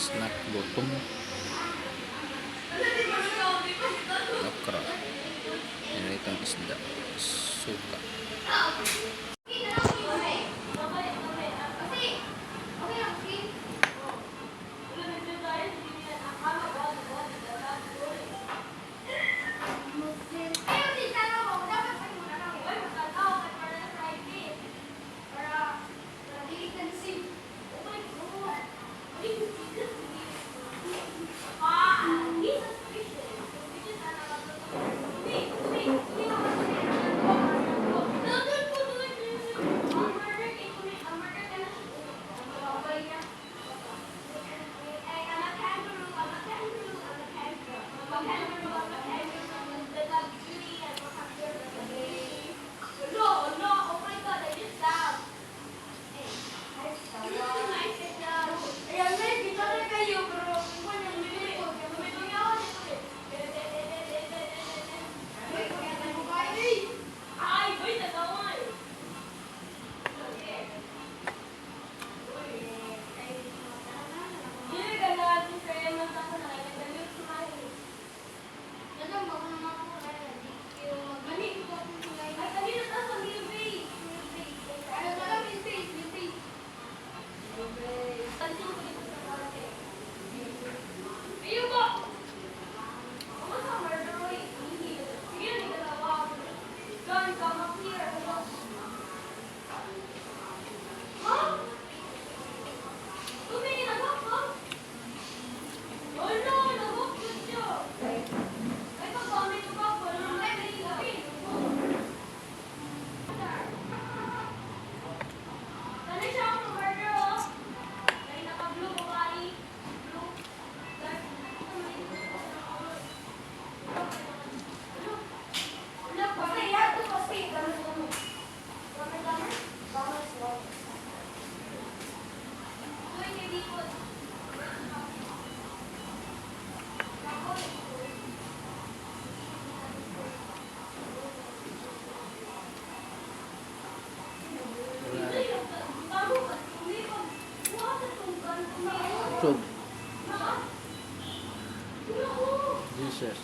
Snack, gutom. Okra. Yan, itong isda. Suka. No, oh my God, I just stabbed. Ayan, may kita na kayo, pero kung yung lilipod, ay, wait, nagaway. Dili ka na, kaya man ako nakikita yung. Ay, kanina ta sa milbase. Tansin ko dito sa kwarto. Ayun ba? Ako sa murder, oy. Sige, hindi ka tawag. John, come up here. Huh? Tumingin, nag-hook ka? Wala, nag-hook yun siya. Ay, pag-comment ko ba? Wala na kayo. Ano siya ako murder, oh? Ay, naka-blue babae. Blue. Dark. Wala, basta yan. Kasi, ganun, ganun. Ganun, ganun. Uy, hindi ko. Wala. Busog. Jesus.